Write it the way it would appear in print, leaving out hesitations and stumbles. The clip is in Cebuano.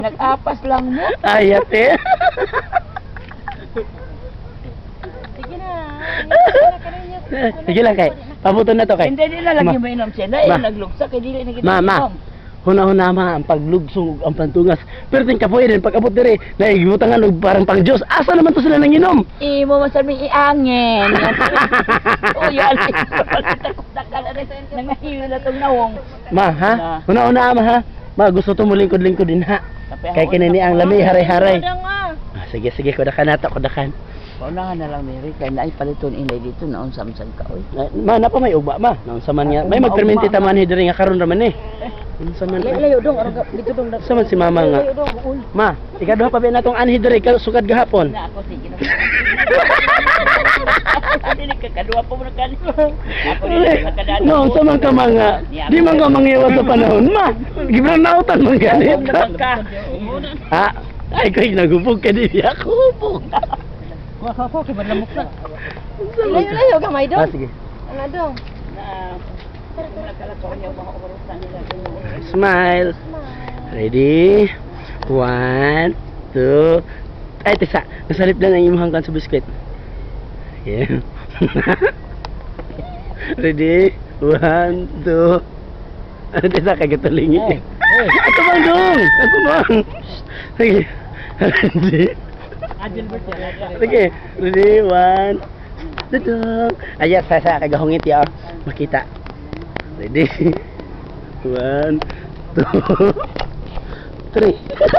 Nag-apas lang mo. Ay, ate. Sige na. Sige lang kay. Pabuto na to kay. Hindi nila lagi Ma. mainom sila. Eh, Ma. naglugsa kay dili na kita Ma, ma. inom. Huna-huna ma ang paglugsong ug ang pantungas. Pero ting kapoy din pag abot dire, naigibutangan og parang pang Diyos. Asa naman to sila nanginom? Imo man sabi iangin. Uy, alin. Nangahiwi na tong nawong. Ma, ha? Na. Huna-huna ma ha? Ma, gusto to mo lingkod-lingkod din ha. Kay kini ni ang lami haray-haray. Wala nga. Ah, sige, sige, kudakan nato, kudakan. Paunahan na lang, Mary. Kaya naay paliton inay dito naon samsam ka oy. Na, ma, napa may ugba ma. Naunsa man nga. May magperminti ta man diri nga karon ra man eh. Unsa man? Layo dong, aron ka dito dong. Unsa man si mama nga? Layo dong. Uy. Ma, ikaduha pa ba natong anhi diri kay sukad gahapon? Na ako sige na. Dili ka kaduha pa mo na kani. Ako dili ka kadaan. No, unsa man ka mga di man ka mangiwat sa panahon, ma. Gibrang nautan man ganit. Ka. Ha? Ay, koy nagubog ka di ako hubog. Wa ka ko kay badlamok na. Unsa man Layo ka? layo gamay dong. Ah, sige. Ano dong? Na nakalakaw niya mga oras nila. Smile. Ready? One, two. Ay, tisa. Nasalip lang ang imong hanggan sa biskwit. Yeah. Ready? One, two. Ay, tisa, kagatulingi. Ato bang dong? Ato bang? Sige. Ready? Sige. Ready? One. Dudong. Ay, sa kagahungit ya. Makita. Ready? One, two, three.